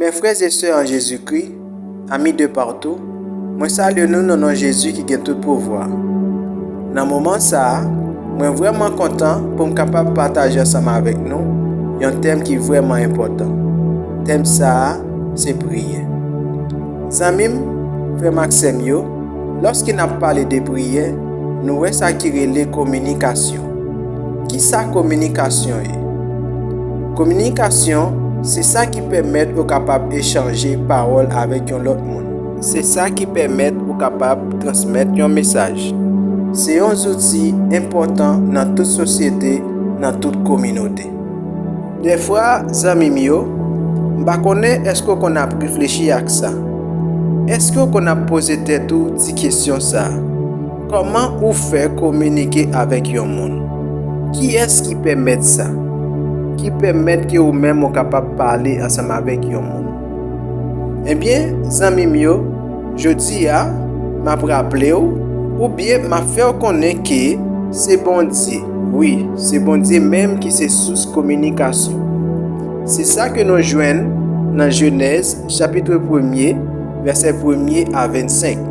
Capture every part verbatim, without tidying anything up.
Mes frères et sœurs en Jésus-Christ, amis de partout, mwen salye nou nan non Jezi ki gen tout pouvwa. Nan moman sa a, mwen vrèman kontan pou m kapab pataje ansanm avèk nou yon tèm ki vrèman enpòtan. Tèm sa a, se priyè. Zanmi m, frè m ak sè m yo, lòske n ap pale de priyè, nou wè sa ki rele kominikasyon. Ki sa kominikasyon ye? Kominikasyon, se sa ki pèmèt ou kapab echanje pawòl avèk yon lòt moun. Se sa ki pèmèt ou kapab transmèt yon mesaj. Se yon zouti enpòtan nan tout sosyete, nan tout kominote. Dèfwa, zanmi m yo, m pa konnen èske w konn ap reflechi ak sa. Èske w konn ap poze tèt ou ti kesyon sa a? Kòman ou fè kominike avèk yon moun? Kiyès ki pèmèt sa? Ki pèmèt ke ou menm ou kapab pale ansanm avèk yon moun? Ebyen, zanmi m yo, jodi a, m ap raple w, oubyen m ap fè w konnen ke se Bondye, wi, se Bondye menm ki se sous kominikasyon. Se sa ke nou jwenn nan Jenèz, chapit premye, vèsè premye a vennsenk.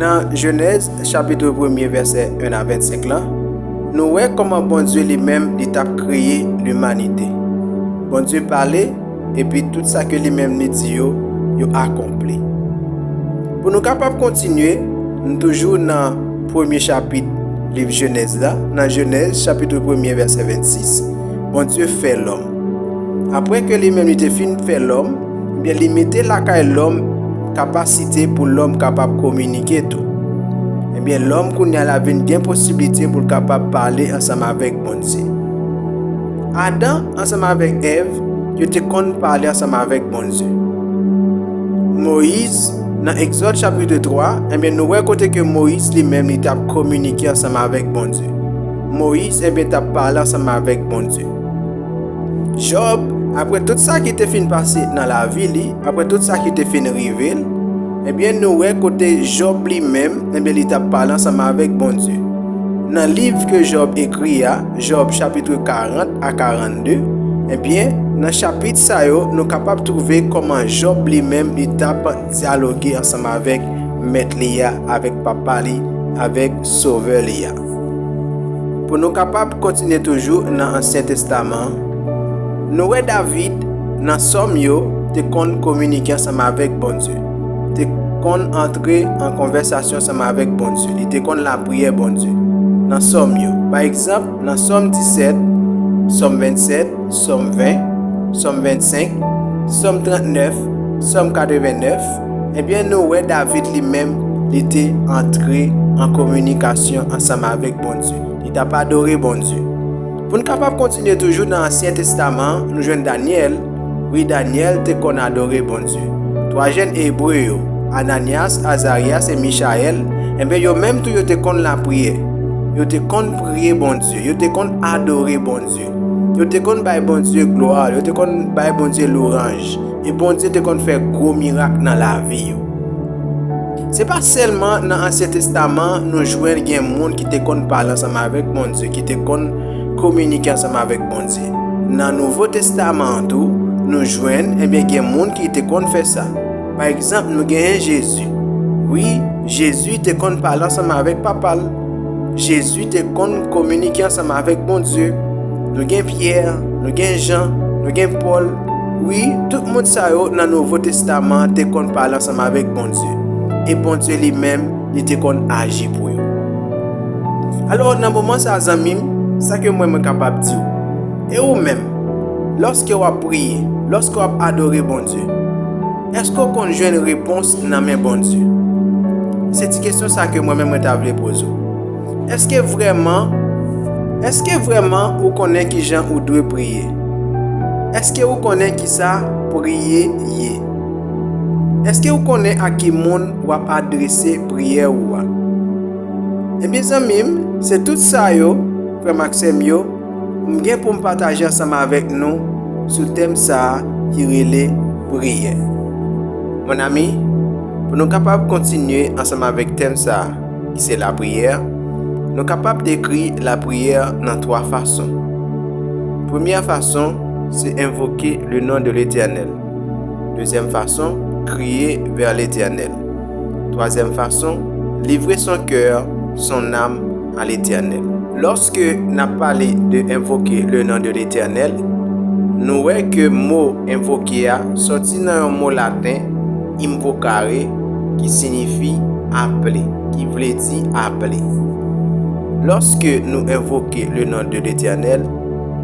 Nan Jenèz, chapit premye, vèsè en a vennsenk la, nou wè kòman Bondye li menm li t ap kreye limanite. Bondye pale, epi tout sa ke li menm li di yo, yo akonpli. Pou nou kapab kontinye, nou toujou nan premye chapit liv Jenèz la, nan Jenèz, chapit premye, vèsè vennsis, Bondye fè lòm. Apre ke li menm li te fin fè lòm, ebyen, li mete lakay lòm kapasite pou lòm kapab kominike tou. Ebyen, lòm kounye a la vin gen posiblite pou l kapab pale ansanm avèk Bondye. Adan ansanm avèk Èv, yo te konn pale ansanm avèk Bondye. Moyiz, nan Egzòd chapit twa, ebyen, nou wè kote ke Moyiz li menm li t ap kominike ansanm avèk Bondye. Moyiz, ebyen, t ap pale ansanm avèk Bondye. Jòb, apre tout sa ki te fin pase nan lavi li, apre tout sa ki te fin rive l, ebyen, nou wè kote Jòb li menm, ebyen, li t ap pale ansanm avèk Bondye. Nan liv ke Jòb ekri a, Jòb chapit karant a karannde, ebyen, nan chapit sa yo, nou kapab twouve kòman Jòb li menm, li t ap dyaloge ansanm avèk Mèt li a, avèk Papa li, avèk Sovè li a. Pou nou kapab kontinye toujou nan Ansyen Testaman an, nou wè David, nan Sòm yo, te konn kominike ansanm avèk Bondye, te konn antre an konvèsasyon ansanm avèk Bondye, li te konn lapriyè Bondye nan Sòm yo. Pa egzanp, nan Sòm disèt, Sòm vennsèt, Sòm ven, Sòm vennsenk, Sòm trannèf, Sòm katrevennèf, ebyen, nou wè David li menm, li te antre an kominikasyon ansanm avèk Bondye. Li t ap adore Bondye. Pou n kapab kontinye toujou nan Ansyen Testaman an, nou jwenn Danyèl. Wi, Danyèl te konn adore Bondye. Twa jèn Ebre yo, Ananyas, Azariyas e Michayèl, enben, yo menm tou yo te konn lapriyè. Yo te konn priye Bondye. Yo te konn adore Bondye. Yo te konn bay Bondye glwa. Yo te konn bay Bondye lwanj. E Bondye te konn fè gwo mirak nan lavi yo. Se pa sèlman nan Ansyen Testaman an nou jwenn gen moun ki te konn pale ansanm avèk Bondye, ki te konn kominike ansanm avèk Bondye. Nan Nouvo Testaman an tou, nou jwenn, ebyen, gen moun ki te konn fè sa. Pa egzanp, nou genyen Jezi. Wi, Jezi te konn pale ansanm avèk Papa l. Jezi te konn kominike ansanm avèk Bondye. Nou gen Pyè, nou gen Jan, nou gen Pòl. Wi, tout moun sa yo nan Nouvo Testaman an te konn pale ansanm avèk Bondye. E Bondye li menm, li te konn aji pou yo. Alò, nan moman sa a, zanmi m, sa ke mwen, mwen kapab di w, e ou menm, lòske w ap priye, lòske w ap adore Bondye, èske w konn jwenn repons nan men Bondye? Se ti kesyon sa ke mwen menm mwen ta vle poze w. Èske vrèman, èske vrèman ou konnen ki jan ou dwe priye? Èske ou konnen ki sa priye ye? Èske ou konnen ak ki moun w ap adrese priyè ou a? Ebyen, zanmi m, se tout sa yo, frè m ak sè m yo, m gen pou m pataje ansanm avèk nou sou tèm sa a ki rele priyè. Mon ami, pou nou kapab kontinye ansanm avèk tèm sa a, ki se lapriyè, nou kapab dekri lapriyè nan twa fason. Premyè fason, se envoke le non de Letènèl. Dezyèm fason, crier vers l'Éternel. Twazyèm fason, livrer son cœur, son âme à l'Éternel. Lòske n ap pale de invoquer le nom de l'Éternel, nou wè ke mo envoke a sòti nan yon mo laten, invocare, ki siyifi aple, ki vle di aple. Lòske nou envoke le nom de l'Éternel,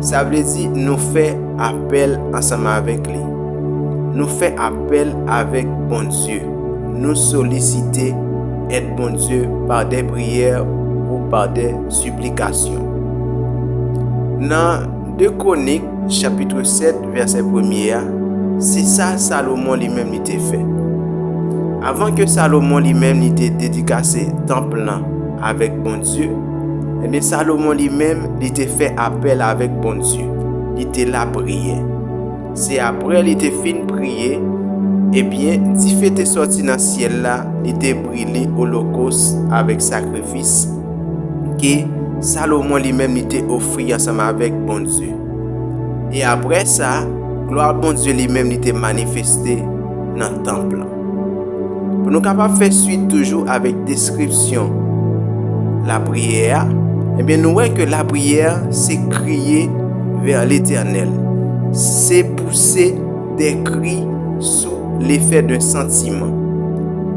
sa vle di nou fè apèl ansanm avèk li. Nou fè apèl avèk Bondye. Nou solisite èd Bondye par des prières ou par des supplications. Nan de Kwonik, chapit sèt, vèsè premye a, se sa Salomon li menm li te fè. Avan ke Salomon li menm li te dedikase tanp lan avèk Bondye, ebyen, Salomon li menm li te fè apèl avèk Bondye. Li te lapriyè. Se apre li te fin priye, ebyen, dife te sòti nan syèl la, li te brile olokòs avèk sakrifis ke Salomon li menm li te ofri ansanm avèk Bondye. E apre sa, glwa Bondye li menm li te manifeste nan tanp lan. Pou nou kapab fè swit toujou avèk deskripsyon lapriyè a, ebyen, nou wè ke lapriyè se crier vers l'Éternel. Se pouse des cris sous l'effet d'un sentiment.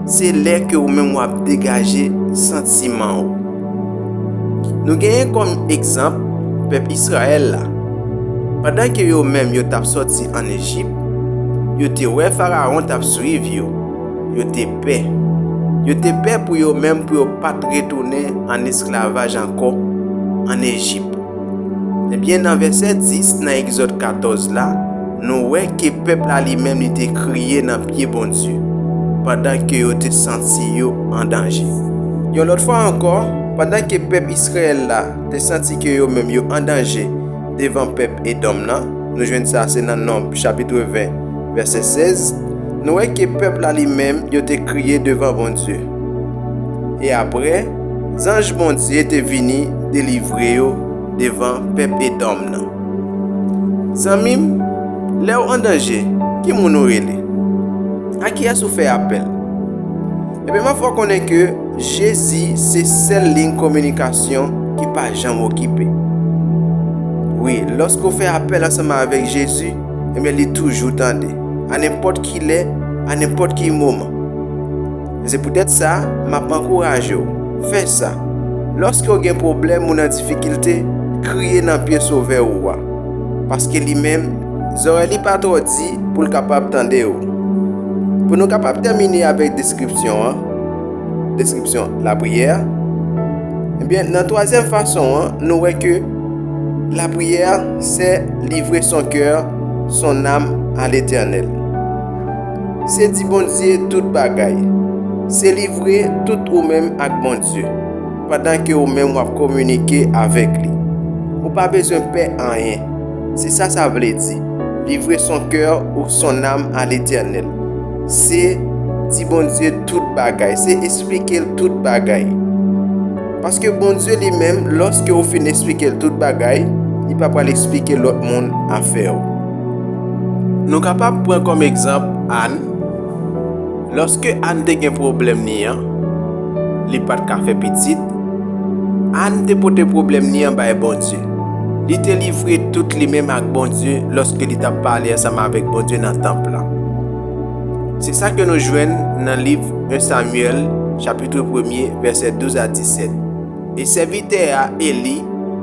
Se lè ke ou menm w ap degaje santiman ou. Nou genyen kòm egzanp pèp Izrayèl la. Pandan ke yo menm yo t ap sòti ann Ejip, yo te wè Farawon t ap swiv yo. Yo te pè. Yo te pè pou yo menm pou yo pa t retounen ann esklavaj ankò ann Ejip. Ebyen, nan vèsè dis nan Egzòd katòz la, nou wè ke pèp la li menm li te kriye nan pye Bondye, pandan ke yo te santi yo an danje. Yon lòt fwa ankò, pandan ke pèp Izrayèl la te santi ke yo menm yo an danje devan pèp Edòm nan, nou jwenn sa se nan Nonb chapit ven, vèsè sèz, nou wè ke pèp la li menm yo te kriye devan Bondye. E apre, zanj Bondye te vini delivre yo devan pèp Edòm nan. Zanmi m, lè w an danje, ki moun ou rele? A kiyès ou fè apèl? Ebyen, m ap fè w konnen ke Jezi se sèl liy kominikasyon ki pa janm okipe. Wi, lòske w fè apèl ansanm avèk Jezi, ebyen, li toujou tande, a nenpòt ki lè, a nenpòt ki moman. E se poutèt sa, m ap ankouraje w, fè sa. Lòske w gen pwoblèm ou nan difikilte, kriye nan pye Sovè ou a. Paske li menm, zòrèy li pa twò di pou l kapab tande w. Pou nou kapab tèmine avèk deskripsyon an, deskripsyon lapriyè a, ebyen, nan twazyèm fason an, nou wè ke lapriyè, c'est livrer son cœur, son âme à l'Éternel. Se di Bondye tout bagay. Se livre tout ou menm ak Bondye, pandan ke ou menm w ap kominike avèk li. Ou pa bezwen pè anyen. Se sa sa vle di, livrer son cœur ou son âme à l'Éternel. Se di Bondye tout bagay, se esplike l tout bagay. Paske Bondye li menm, lòske ou fin esplike l tout bagay, li pa pral esplike lòt moun afè w. Nou kapab pran kòm egzanp Ann. Lòske Ann te gen pwoblèm li an, li pa t ka fè pitit, Ann te pote pwoblèm li an bay Bondye. Li te livre tout li menm ak Bondye lòske li t ap pale ansanm avèk Bondye nan tanp lan. Se sa ke nou jwenn nan liv en Samyèl, chapit premye, vèsè douz a disèt. E sèvitè a, Eli,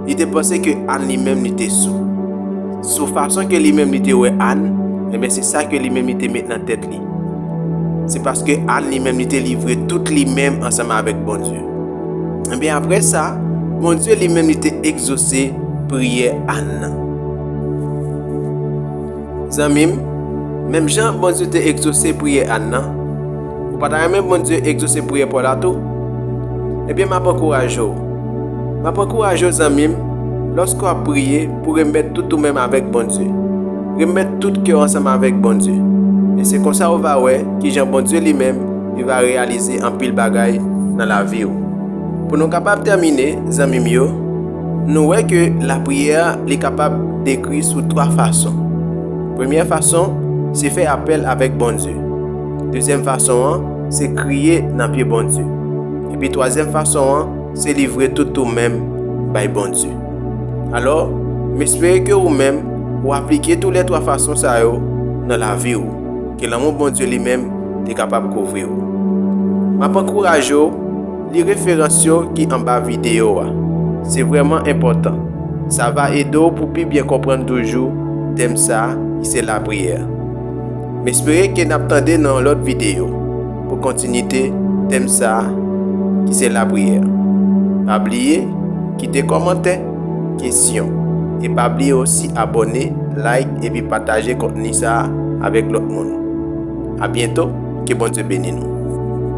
li te panse ke Ann li menm li te sou. Sou fason ke li menm li te wè Ann, ebyen, se sa ke li menm li te met nan tèt li. Se paske Ann li menm li te livre tout li menm ansanm avèk Bondye. Ebyen, apre sa, Bondye li menm li te egzose priyè Ann nan. Zanmi m, menm jan Bondye te egzose priyè Ann nan, ou pa ta renmen Bondye egzose priyè pa w la tou? Ebyen, m ap ankouraje w. M ap ankouraje w, zanmi m, lòske w ap priye, pou w remèt tout ou menm avèk Bondye. Remèt tout kè w ansanm avèk Bondye. E se konsa ou va wè kijan Bondye li menm, li va reyalize anpil bagay nan lavi w. Pou nou kapab tèmine, zanmi m yo, nou wè ke lapriyè, li kapab dekri sou twa fason. Premyè fason, se fè apèl avèk Bondye. Dezyèm fason an, se kriye nan pye Bondye. Epi twazyèm fason an, se livre tout ou menm bay Bondye. Alò, m espere ke ou menm, ou aplike tou lè twa fason sa yo nan lavi w, ke lanmou Bondye li menm te kapab kouvri w. M ap ankouraje w, li referans yo ki anba videyo a. Se vrèman enpòtan. Sa va ede w pou pi byen konprann toujou tèm sa a ki se lapriyè. M espere ke n ap tande nan yon lòt videyo pou kontinite tèm sa a ki se lapriyè. Pa bliye, kite kòmantè, kesyon, e pa bliye osi abòne, like epi pataje kontni sa a avèk lòt moun. A byento, ke Bondye beni nou.